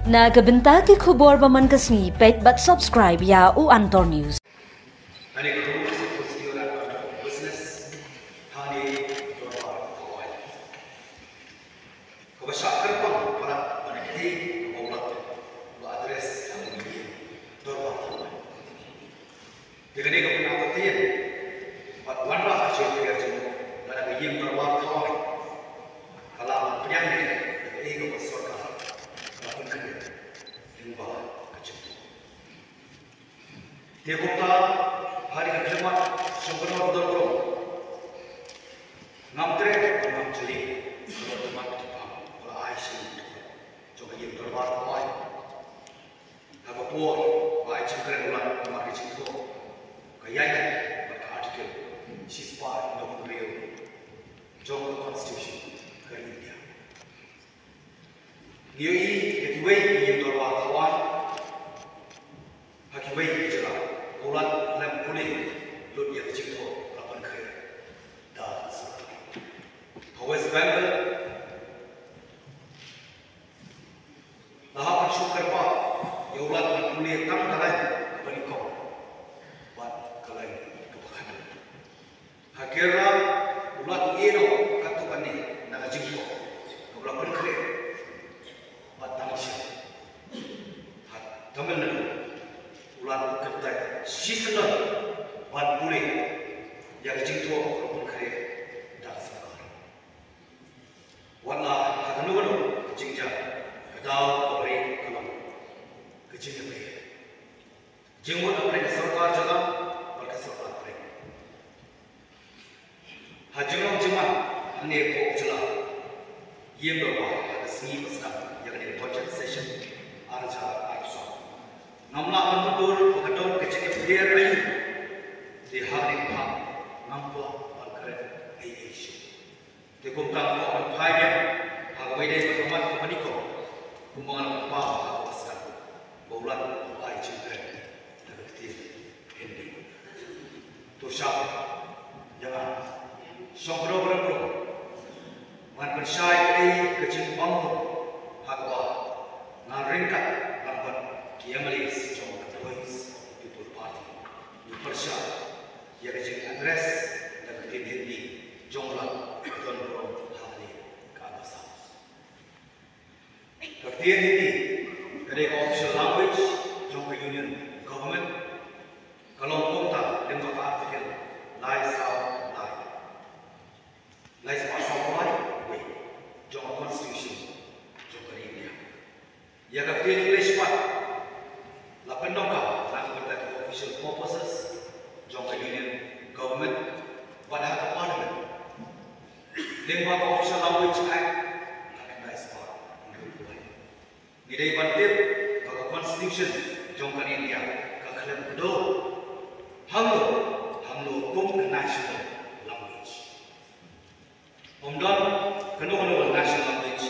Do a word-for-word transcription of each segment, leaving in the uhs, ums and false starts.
Na ka bynta ki khubor ba man ka sngi, peit bad subscribe ïa u Antor News. Ani ka rules of procedure and conduct of business. Hani dorbar tawai. Kaba shah kyrpang palat ban ïa ka dei kaba u Lat ba address ha u ïing dorbar tawai. Te kane ka pynïaid ka ktien bad wanrah ka jingpynïaid jingmut lada ka ïing dorbar thaw ka la pdiang ïa ka ei kaba sorkar ka la pynkhreh lyngba ka jingthoh. Te kumta ha ka jingmut shongknor u don burom. Ngam treh ngam jylliew ka don ka mat ka jingpang ka la ai sha jong ka ïing dorbar thaw. Ha ka por ba ai jingkren u Lat namar ka jingthoh ka ïaid bad ka Article shispah hynñiewphew hynriew jong ka Constitution ka India. Ngi ïohi ïa kiwei ki ïing dorbar thaw ha kiwei ki jylla ba u Lat khlem pule lut ïa ka jingthoh ba la pynkhreh da ka sorkar. Ha West Bengal la hap ban shu kyrpad ïa u Lat ban pule tang ka lain kaba nyngkong bad ka lain kaba khatduh. Ha Kerala u Lat u ïeh noh katto katne na ka jingthoh kaba la pynkhreh bad tang shen. Ha Tamil Nadu u Lat u kyntait shisyndon ban pule ïa ka jingthoh kaba la pynkhreh da ka sorkar. Wat la ha kano kano ka jingjia, ka daw kaba rieh ka long ka jingïapher, jingmut hapdeng ka sorkar jylla bad ka sorkar pdeng. Ha jinglong jingman hangne hapoh jylla, ïing dorbar ha ka sngi ba sdang ïa kane ka budget session ar hajar arphew saw, ngam lah ban mutdur ba ka don ka jingïapher aïu. Te ha kane ka phang ngam kwah ban kren ei ei shuh. Te kumta nga kwah ban phai biang ha kaba ïadei bad ka mat kaba nyngkong kumba nga la pynpaw ha kaba sdang ba u Lat u ai jingkren da ka ktien Hindi. To sha ïa nga shongknor ba don burom, ngan pynshai kaei ka jingbym mut ha kaba nga ryngkat lang bad ki M L As jong ka Voice of the People Party ngi pyrshah ïa ka jing address da ka ktien Hindi jong u Lat ba don burom ha kane ka August House. Ka ktien Hindi ka dei ka official language jong ka Union Government. Ka long kumta lyngba ka Article lai saw lai, lai spah saw lai wei jong ka Constitution jong ka ri India. Ïa ka ktien English pat la pyndonkam na ka bynta ki official purposes jong ka Union Government bad ha ka Parliament lyngba ka Official Language Act na ka khyndai spah hynriewphew lai. Ngi dei ban tip ba ka Constitution jong ka India ka khlem kdew hangno hangno kum ka national language. Ym don kano kano ka national language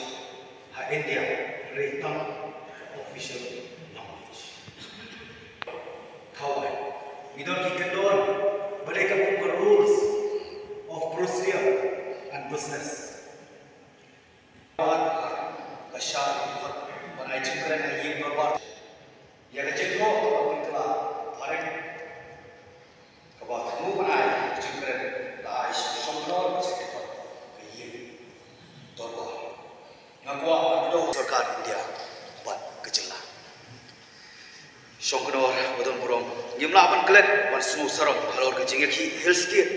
ha India, hynrei tang ka official language. Thaw ai, ngi don ki kyndon ba dei ka kum ka rules of procedure and business. Ba shah ban ai jingkren ha ïing dorbar. Ïa ka jingthoh kaba pynkylla phareng kaba thmu ban ai jingkren la ai shongknor ba sdang ka ïing dorbar. Nga kwah ban kdew sorkar India bad ka jylla. Shongknor ba don burom, ngim lah ban klet ban sngew sarong halor ka jingïakhih Hill State